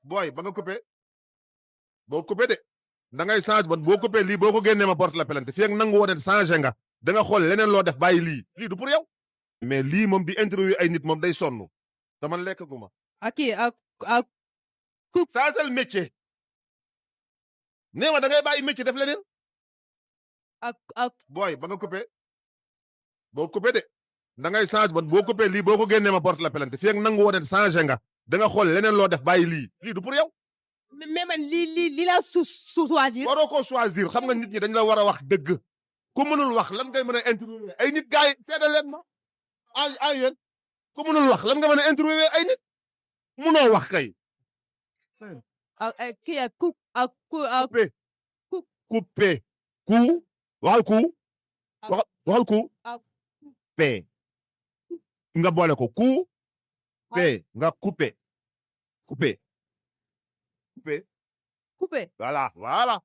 booy ba nga coupé boo coupé de da ngay change ba boo coupé lii boo ko génnee ma porte la plainte fii ak nangu woo ne changé nga da nga xool leneen loo def bàyyi lii du pour yow. mais lii moom di interview ay nit moom day sonn te man lekk gu ma. changel métier. nee ma da ngay bàyyi métier def leneen. booy ba nga coupé boo coupé de da ngay change ba boo coupé lii boo ko génnee ma porte la plainte fii ak nangu woo ne changé nga da nga xool leneen loo def bàyyi lii du pour yow. mais man lii laa choisir. waroo ko choisir xam nga nit ñi dañ la war a wax dëgg ku mënul wax lan ngay mën a interviewer ay nit gars yi seede leen ma ay yéen ku mënul wax lan nga mën a interviewer ay nit mënoo wax kay. coupé ku waxal ku waxal ku pe nga boole ko ku pe nga coupé coupé. voilà